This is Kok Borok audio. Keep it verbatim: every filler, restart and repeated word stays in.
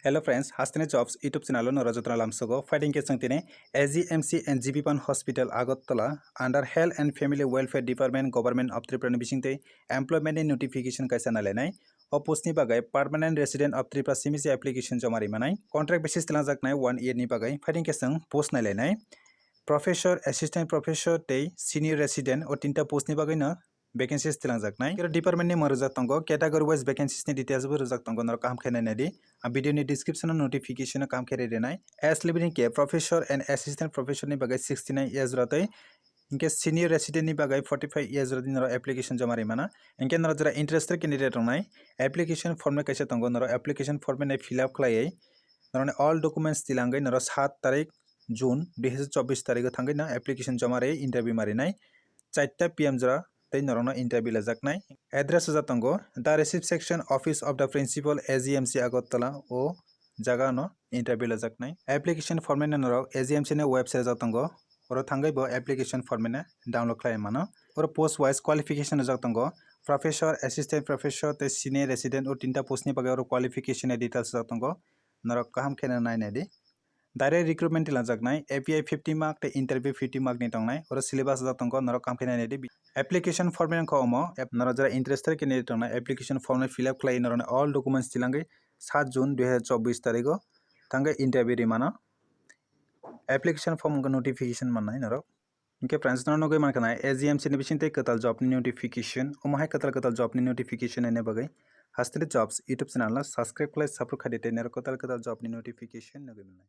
Hello friends, Hasteni Jobs YouTube channel o norok jotono lamsogo. Phaidi khe chwng tini A G M C and G B Pan Hospital Agartala under Health and Family Welfare Department, Government of Tripura ni bisingtwi employment ni notification kaisa nailainai. O post ni bagwi permanent resident of Tripura simi se application joma ri manai. Contract basis twlangjaknai one year ni bagwi. Phaidi khe chwng post nailainai. Professor, assistant professor tei senior resident o tinta post ni bagwi no vacancies twlangjaknai. Kero department ni mwng rwjak tongo, category wise vacancies ni details bo rwjak tongo, norok kaham khe nainai di. A video ni description o notification o kaham khe rwi rwnai. Age limit hinkhe professor and assistant professor ni bagwi sixty nine years jora tei hinkhe senior resident ni bagwi forty five years jora di norok application joma ri mana. Hinkhe norok jora interested candidate rongnai application form ni kaisa tongo, norok application form ni fill up khlaiwi norokni all documents tilangwi norok sat tarik June dui hazar chobbish tarikh o thangwi no application joma ri interview marinai. Charta P M jora tei norokno interview lajaknai. Address rwjak tongo, The Receipt Section, Office of the Principal, A G M C Agartala, o jaga no interview lajaknai. Application form no norok A G M C ni website rwjak tongo, oro thangwi bo application form no download khlai mano. Oro post wise qualification rwjak tongo, professor, assistant professor tei senior resident, o tinta post ni bagwi oro qualification ni details rwjak tongo, norok kaham khe no nainai di. Direct recruitment tilajaknai, A P I fifty mark tei interview fifty mark ni tongnai. Oro syllabus rok tongo, norok kaham khe nainai di. Application form wngkha omo, ap-, norok jora interested candidate tongnai, application form no fill up khlai, norokni all documents tilangwi sat June dui hazar chobbish tarikh o thangwi interview ri mano. Application form wngkha notification mannai norok. Hinkhe friends, norok nugwi mankha nai A G M C ni bisingtwi kwtal job ni notification. Omo hai kwtal kwtal job ni notification naina bagwi Hasteni Jobs YouTube channel no subscribe khlai, support khlai di tei norok kwtal kwtal job ni notification nugwi mannai.